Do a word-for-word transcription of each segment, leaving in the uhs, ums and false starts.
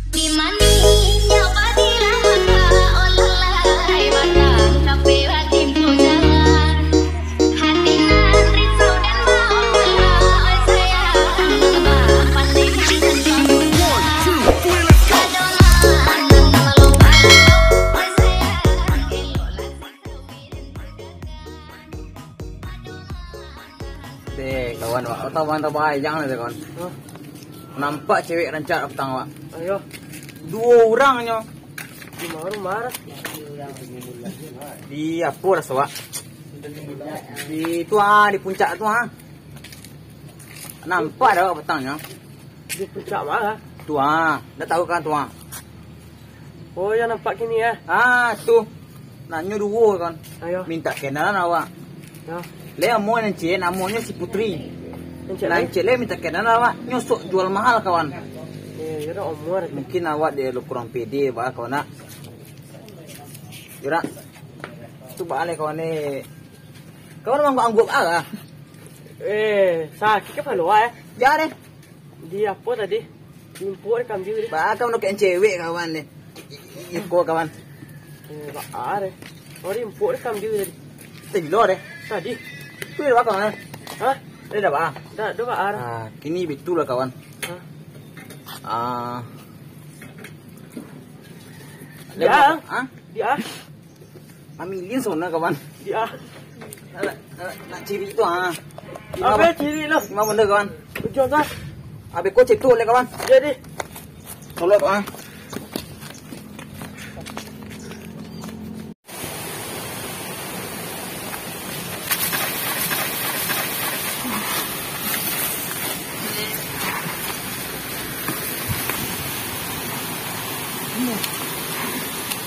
Di manisnya padilah mata, olah lai batang, tapi batin tu jalan. Hati nan risau dan baolah, oi sayang, pandai nan bangga. Adonan nan malobang, oi sayang, eloklah. Deh, kawan, wak. Kau tahu bang, tahu bayang deh, kawan. Hah? Nampak cewek rancak petang, wak. Ayo. Duo urang nyo. Di ma rumah? Di apo lah, wak? Di tu ah, di puncak tu ah. Nampak dah, wak, petang nyo. Di puncak ma? Tu ah, ndak tahu kan tu ah. Oh, yang nampak kini, ya? Ah, tu. Nanyo duo, kawan. Ayo. Minta kenalan awak. Ya. Le, amo nan ciek, namonyo si Putri. Nan ciek, nan ciek le minta kenalan awak. Nyo sok jual mahal, kawan. Iya, iya dah, umur. Mungkin awak dia lo kurang pede, bah, kawan nak. Yo nak. Tu baa le, kawan ni. Kawan mangguak-angguak baa lah. Eh, sakik kapalo, eh? Ya deh. Di apo tadi? Impok deh kambing tadi. Baa, kawan nak cewek, kawan deh. Iko, kawan. Eh, baa deh. Oh, di impok deh kambing tadi. Tadi lo deh. Tadi? Tu di belakang, eh? Hah? Tadi dah baa? Dah, dah baa deh. Ah, kini betul lah, kawan. Hah? Ah. Dia? Hah? Dia? Amilin sona, kawan. Dia? Nak, nak, nak ciri tu, ah. Abe ciri lo. Lima benda, kawan. Ujung tu. Abe ko cetu le, kawan. Jadi. Tolong, ah.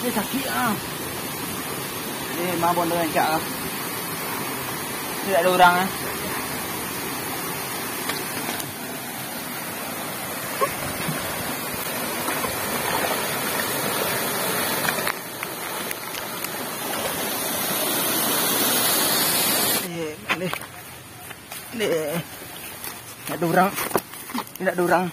Ini sakik ah. Ini mah bondo rancak ah. Tidak ada orang ah. Eh, ni. Ni. Nak ada orang. Ni nak ada orang.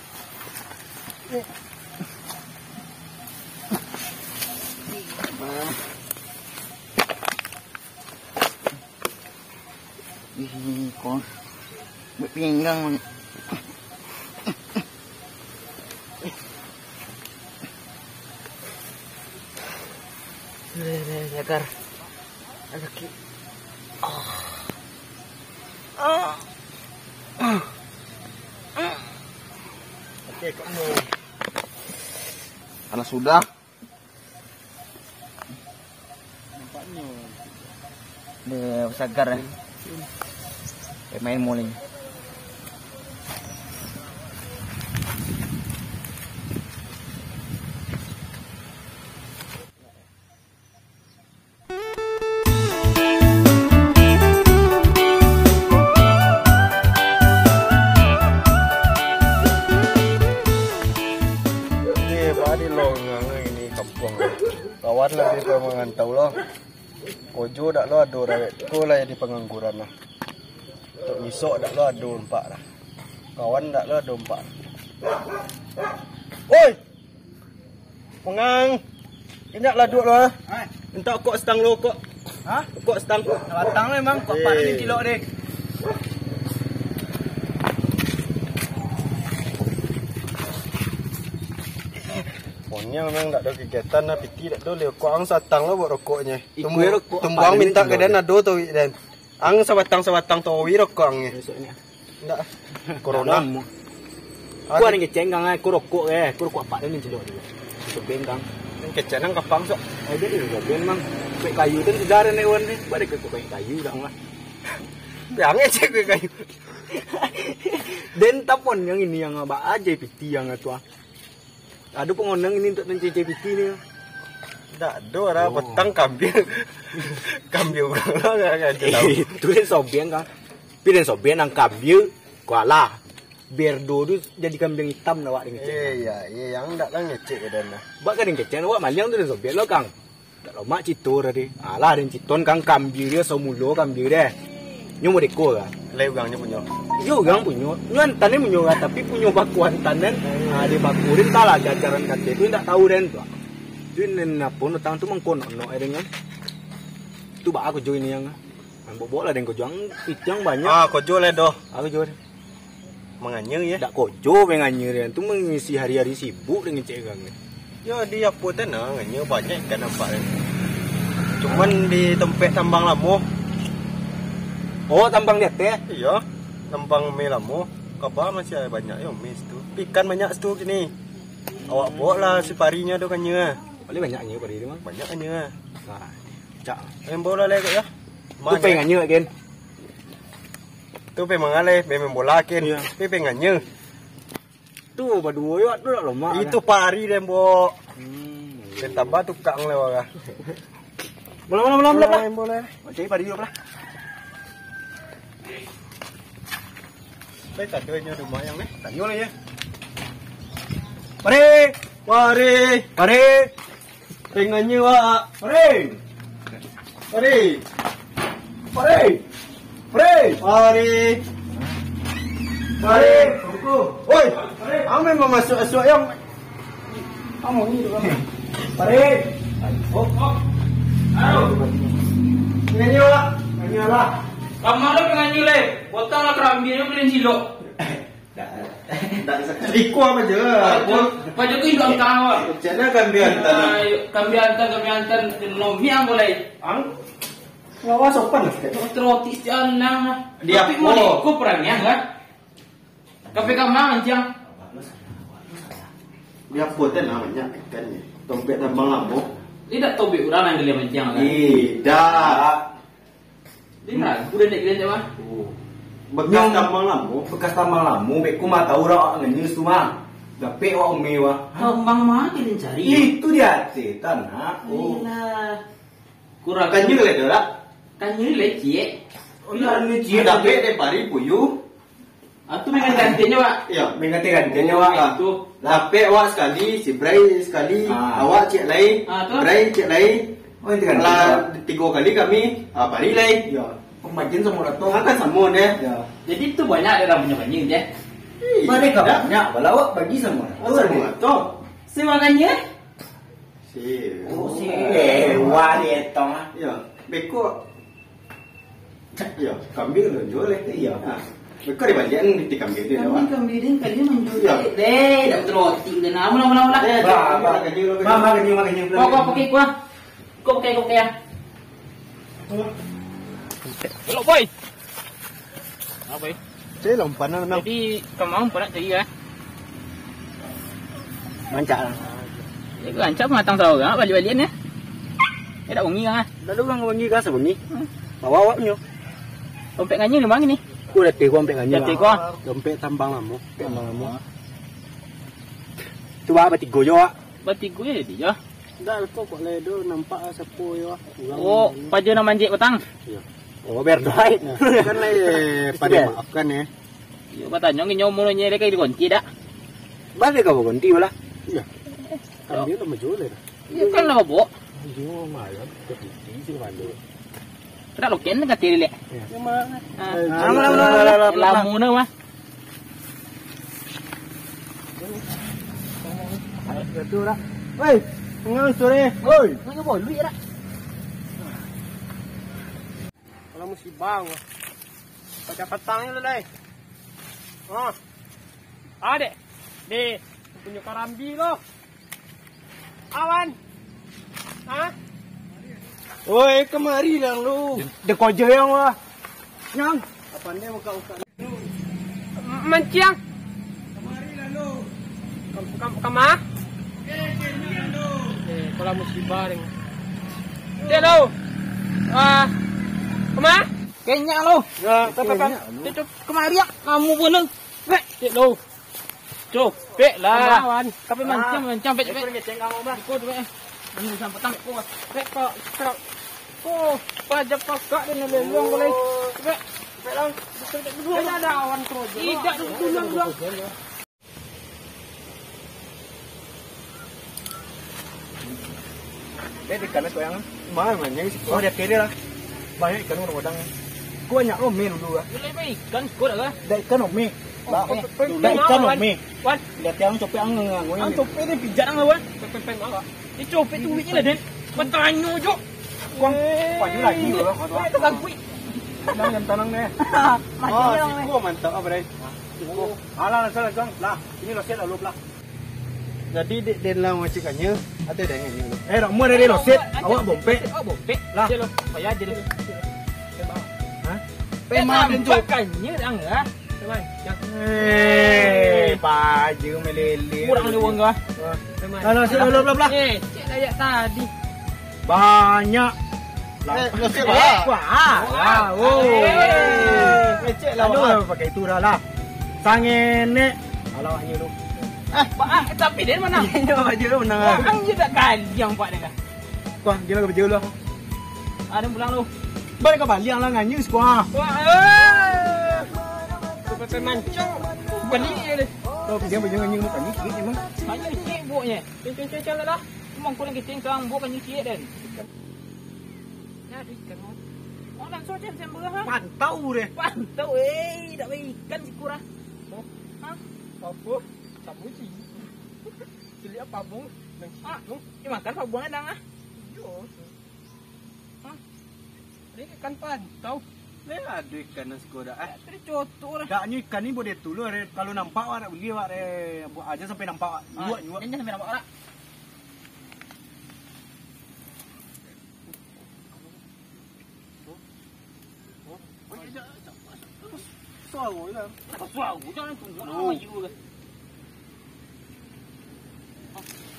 Ih, kau. Buat pinggang. Leh, leh, sagar. Sakik. Ah. Ah. Ah. Okey, kamu. Kalau sudah. Nampaknyo. Dia sagar eh. Pemain mall ni. Oke, bari lo ngangai ni kampuang. Kawan lah di pangantau lo. Kojo dak lo ado rawek ko lah di pangangguran lah. Tok misok dak lo ado empak lah. Kawan dak lo ado empak. Oi! Mangang. Indak lah duduak lo. Minta kok stang lo kok. Hah? Kok stang kok. Batang memang kok paling cilok deh. Pokoknyo memang dak ado kegiatan lah, piti dak ado leh. Kok ang satang lo buat rokoknyo. Ikui rokok. Tumbuang minta ke den ado tu, den. Ang sabatang-sabatang towi rokok ang ni. Besoknyo. Ndak. Corona. Lamo. Aku ada keceng kang, aku rokok eh, aku rokok apak tu ni cilok tu. Sobeng kang. Keceng nang kapang sok. Ada ni sobeng mang. Kuek kayu tu sudah ada nek wan ni. Pada ke kuek kayu dah lah. Yang ngecek kuek kayu. Den tapon yang ini yang abak aja piti yang tu ah. Ado pangonang ini untuk nan cece piti ni. Dak ado lah, petang kambiang. Kambiang urang lah, kan, kan, tahu. Eh, itu den sobian kan. Tapi den sobian nang kambiang, kualah. Berdo tu jadi kambiang itam dah awak den kecek. Eh, iya, iya, yang dak lah ngecek ke den lah. Bak ka den kecek, awak maliang tu den sobian lo, Kang. Dak lomak cito tadi. Alah, den citon, Kang, kambiang dia, samulo kambiang dia. Nyo modeko lah. Lai urang nyo punyo. Iyo, urang punyo. Nyo antan ni punyo urang, tapi punyo baku antan den. Ah, di baku den, antahlah jajaran kate tu, indak tahu den tu. Tu nan apo, utang tu mangkonok-nok ai den kan. Tu baa kojo iniang. Bobok lah den kojo, ang pitiang banyak. Ah, kojo lai doh. Ah, kojo. Manganyir, ya? Dak kojo manganyir, tu mangisi hari-hari sibuk den ngecek urang ni. Yo, di apo tu nah, nganyir banyak ikan nampak ni. Cuman di tampek tambang lamo. Oh, tambang di ateh? Iyo, tambang mie lamo. Kaba masih banyak yo mie situ. Ikan banyak situ kini. Awak bawa lah si parinyo tu ka nyo. Paling banyak nyo pari tu mah. Banyak nyo. Nah, cak. Main bola lai kok yo. Tu pengen nyo kan. Tu pengen mangalai, main bola kan. Iyo. Tapi pengen nyo. Tu baduo yo tu dak lemak. Itu pari den, Bo. Hmm. Den tambah tukang lai wara. Bola, bola, bola, bola. Main bola. Cari pari yo lah. Baik, satu inyo rumah yang ni. Tanyo lah ya. Pari. Pari. Pari. Tengoknyo, Wak. Pari. Pari. Pari. Pari. Pari. Pari. Oi, ang memang masuak-masuak yang. Kamu ni tu, kamu. Pari. Oh, oh. Aduh. Tengoknyo, Wak. Tengoknyo lah. Kamu ada penganjur, leh. Botol lah kerambinyo, beli cilok. Iko apo je? Paja tu iduang kawan. Caklah kambing antan. Kambing antan, kambing antan. Lomi ang boleh. Ang? Ngawa sopan lah. Roti sianang lah. Di apo? Iko perangnya lah. Kafe kamar mancang. Di apo tu namanya ikan ni? Tompek tambang lamo. Tidak tompek urang yang dia mancang lah. Tidak. Dia ragu dan dek dia mah. Oh. Bekas tambang lamo. Bekas tambang lamo, beko mah tahu dak awak ngenyus tu mah. Dapek awak umi wah. Tambang mah dia cari. Itu di ateh tanah. Oh. Iyalah. Kurang. Kanyu lah tu dak? Kanyu lah ciek. Oh, iya, anu ciek. Dapek dek pari puyu. Ah, tu mengganti-gantiannyo, Wak. Iya, mengganti-gantiannyo, Wak. Oh, itu. Lapek awak sekali, si Bray sekali, ah, awak ciek lai, ah, tu. Bray ciek lai. Oh, itu ganti, lah, Wak. Tigo kali kami, ah, pari lai. Iya. Pembagian sama rata. Ah, kan sama deh. Iya. Jadi tu banyak dek urang punyo kanyang deh. Ih, mereka tidak. Banyak, bala awak bagi sama rata. Oh, sama rata. Sewa kanyang? Si. Oh, si. Eh, wah, dia tong, ah. Iya, beko. Iyo, kambing tu jual, eh. Iyo. Ha. Beko dibalian di kambing tu, kambing, Wak. Kambing dia kali manjual. Iyo. Deh, dak betul roti dia. Nah, mula, mula, mula. Eh, bah, bah. Makan dulu, makan dulu. Bah, bah, pakai kuah. Kau pakai, kau pakai ya. Elok, boy. Apa, eh? Cari lah umpan lah, Nang. Jadi, kau mau umpan nak cari, ya? Rancak lah. Ya, rancak matang saurang, balik-balian, ya. Ya, dak bunyi, kan? Lalu urang bunyi, kan, sabunyi? Hmm. Bawa awak punyo. Dompet nganyir di ma ni? Ku latih ku dompet nganyir. Latih ku, ah. Dompet tambang lamo. Dompet tambang lamo. Tu, Wak, batigo jo, Wak. Batigo je jadi, jo. Ndak, kok, kok lai do nampak sapo yo. Oh, paja nan manjek patang? Iyo. Oh, biar doai. Nah, kan lai pada maafkan, eh. Iyo, batanyo nginyo umurnyo lai ka digonti dak? Baliak ka bagonti lah. Iyo. Kan dia lah majual dah. Iyo, kan lah babok. Iyo, malam ke piti sih malu. Kena loken kati dia, Lek. Iyo. Ah. Alah, alah, alah, alah, alah. Lamo nah, mah. Betul dak? Woi, tengah sore. Woi, tengah boluik dak? Kalau musibah, wah. Pada patang ni lah, dai. Ah. Ah, dek. Dek, punyo karambi lo. Awan. Hah? Woi, kamari lah lu. Dek, dek ko aja yang wah. Yang. Apa ni buka-buka? M-, manciang. Kamari lah lu. Kam-, kam-, kama? Eh, kolam musibah ni. Dek lu. Ah, kama? Kenyak lu. Ya, kama? Itu kamari ya, kamu pun lu. Dek lu. Cuk, pek lah. Kawan. Tapi mancang, ah, mancang, pek, pek. Ikut ngeceng kamu, Bang. Ikut, pek. Ini sampai tang. Pek, kok, kok. Oh, pajak kakak dan lelong boleh. Pek. Pek, Bang. Pek, ada awan terus. Tidak, dulu, dulu, dulu. Eh, di kanan kau yang mana, mana? Oh, dia kiri lah. Banyak ikan orang padang. Ko banyak ome dulu lah. Dulu ikan ko dah lah. Dah ikan ome. Lah, dah ikan ome. Wan. Dah tiang copek ang ngangoi. Ang copek ni pijak ang lawan. Pen, pen, pen, awak. Ni copek tu duitnyo lah, Den. Batanyo jo. Kuang, paju lagi lah. Kau tak gagui. Tenang, jangan tenang deh. Oh, siko mantap apa deh? Siko. Alah, langsung, langsung. Lah, ini loset lah, lop lah. Jadi, dek den lah mancik kanya, atau den kanya lu? Eh, dak muah dari loset, awak bompek. Awak bompek. Lah. Payah je lah. Hah? Pemah den cok. Kanya dang lah. Teman. Eh, paja melele. Kurang ni wong kah? Teman. Alah, sila, lah, lah, lah. Eh, cek layak tadi. Banyak. Lah. Eh, loset lah. Wah, ah, oh. Eh, cek lah. Aduh, pakai itu dah lah. Sangenek. Alah, hanya lu. Eh, Pak, ah, tapi dia mana? Iya, Pak Jero menang ah. Ang je tak kali yang Pak dia. Wah, dia lah Pak Jero lah. Ada pulang lu. Balik ke baliang lah nganya sekuah. Wah, eh. Sampai mancung. Balik je deh. Kau pergi apa jangan nganya lu tadi sikit memang. Hanya sikit buknya. Ceng, ceng, ceng, ceng lah. Cuma kurang keceng sekarang buk kan sikit dan. Jadi kan. Oh, langsung ceng, ceng berah. Pantau deh. Pantau, eh, dak baik ikan sikurang. Hah? Apa? Kamu sih. Cili apa, Bung? Ah, dimakan apa buang dang ah? Yo. Hah? Ini ikan pantau. Ni ada ikan nan siko dah, eh. Tadi cotok dah. Dak nyo ikan ni boleh tu lo, re. Kalau nampak awak dak buli awak, re. Buat aja sampai nampak awak. Ah, nyuak, nyuak. Jangan sampai nampak awak. Suara lah. Suara jangan tunggu nama you lah.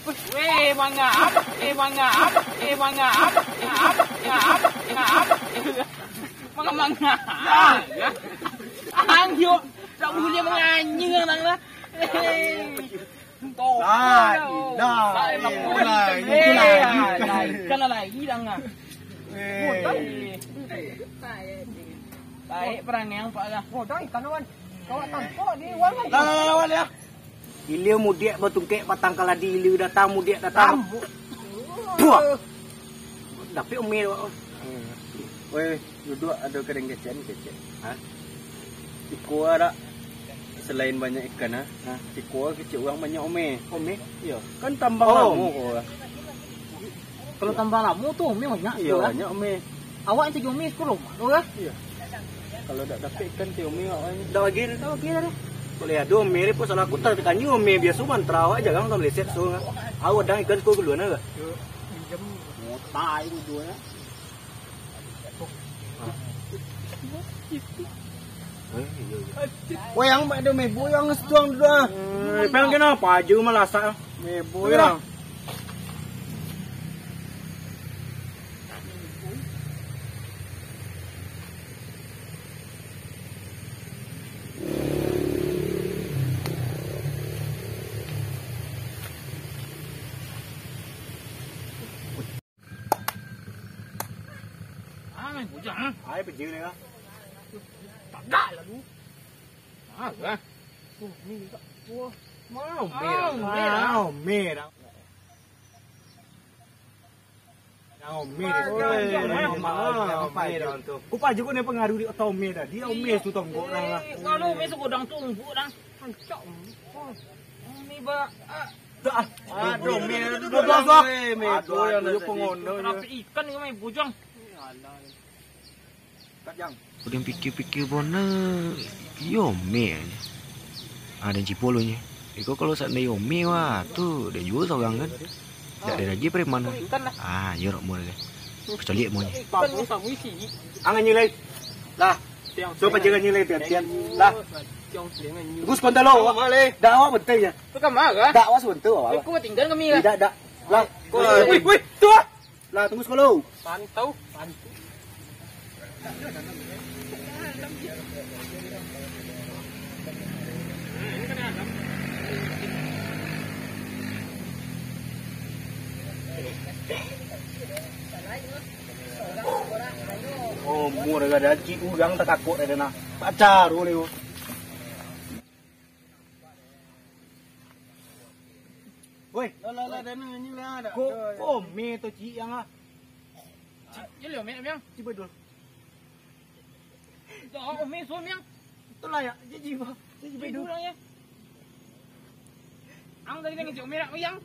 Weh, manga apa? Eh, manga apa? Eh, manga apa? Eh, apa? Eh, apa? Eh, apa? Manga, manga. Angyo, tak boleh menganyang nang lah. Eh. Lah, lah, itulah, itulah. Kan lah lagi dang ah. Eh. Baik perangai ang pak lah. Oh, dang ikan wan. Kau tampak di wan kan? Lah, lah, lah, wan ya. Ilia mudiak batungkek batang kaladi, ilia datang mudiak datang. Puah. Dapik umi tu. Weh, duduak ado kadang kecek, kecek. Ha? Iko dak, selain banyak ikan, ha? Ha? Iko kecek urang banyak ome. Ome? Iyo. Kan tambang lamo ko. Kalau tambang lamo tu ome banyak. Iyo, banyak ome. Awak yang cari ome sepuluh rumah tu lah. Iyo. Kalau dak dapik ikan, cari ome awak ni. Dak bagi dah. Dak bagi dah. Boleh ado ome ni pun salah aku tak kanyu ome biaso mantra awak jarang tak meleset so. Awak dang ikan ko keluar nah. Yo, pinjam. Motai dua ya. Wayang mak dia mebo yang setuang dulu ah. Eh, pengen kena apa aja malasak. Mebo yang. Ah, main bujang ah. Ai peje ni lah. Tagak lalu. Ah, lah. Tu ni tak. Wah. Mau merah. Mau merah. Ome. Ome tu. Ku paja ko ni pengaruh di otak ome tadi. Ome tu tonggok lah. Kalau ome sugodang tonggok dah. Hancak. Ome ba. Dah. Aduh, ome. Aduh, ame. Aduh, pengono. Kenapa ikan ni ame bujang? Alah. Udah pikir-pikir bona, iyo ome aja. Ah, dan cipo lo nyo. Iko kalau seandai ome wah, tu dak juo sorang kan. Dak ado lagi preman. Ah, iyo rak mo lagi. Kecuali mo nyo. Angan nyo lai. Lah. So paja nyo lai tian-tian. Lah. Gus kontalo. Dak awak bentai ya. Tu ka ma? Dak awak sebentar awak. Iko tinggal kami lah. Dak, dak. Lah. Wih, wih, tu ah. Lah, tunggu sekalo. Pantau, pantau. Oh, murah gada cik urang takakok dah nah. Pacar boleh. Woi. Lah, lah, lah, dah ni, ni lah, dah. Ko, ko ome tu, cik, yang ah. Cik, yo, ome, ome, yang. Cik, betul. Dah, Umi, suami ang. Itulah ya, jadi bah. Jadi Umi bedu. Dulu ya. Ang tadi dengan cik Umi nak yang.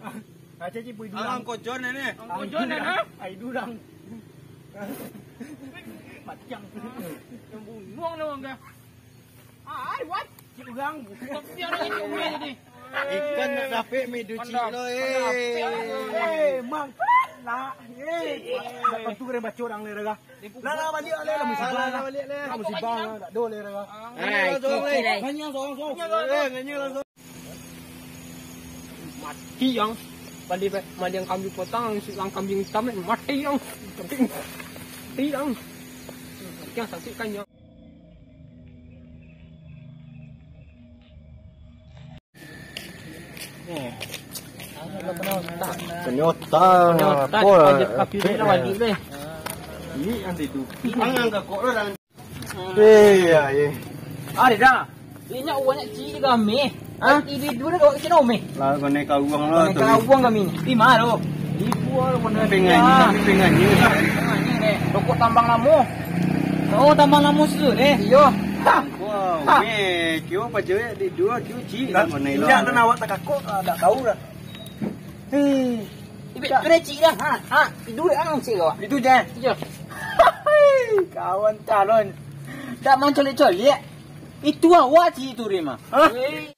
Ah, jadi bedu. Ang kojon ni. Ang kojon ni, ha? Ai durang. Matiang. Yang bunuh ni orang dah. Ai, what? Cik urang. Tapi ada cik Umi tadi. Ikan nak dapik medu cik lo, eh. Eh, mang. Lah, eh. Tentu kena baca orang ni, Raga. Lah, lah, baliak lah, lah, musibah lah. Lah, baliak lah. Lah, musibah lah, tak ada lah, Raga. Ah, itu, itu lah. Nganyang, sorang, sorang. Eh, nganyang lah, sorang. Mati ang. Balik, balik, maliang kambing potong, ang, ang kambing hitam, eh, mati ang. Mati ang. Mati ang, saksikan, ya. Kenyotan, kenyotan, apa? Kaki dia balik deh. Ini yang tidur. Ini yang gakok lah. Eh, ya, ya. Ada dah. Inyak uangnya cik kami. Hah? Ibi dua dah kau sini umi. Lah, kena kawang lah. Kena kawang kami. Di mana tu? Di dua lo kena. Pengen, tapi pengen ni. Pengen ni deh. Rokok tambang lama. Oh, tambang lama situ deh. Iyo. Wah, weh, kio paja di dua, kio cik. Lah, mana inyak tu nak awak takakok, ah, tak tahu lah. Hei. Ibi, tu deh cik dah. Ha, ha, tidur ang cik kau. Itu je. Iyo. Kawan calon. Tak mancolek-colek. Itu awak cik tu, Rima. Hah? Hei.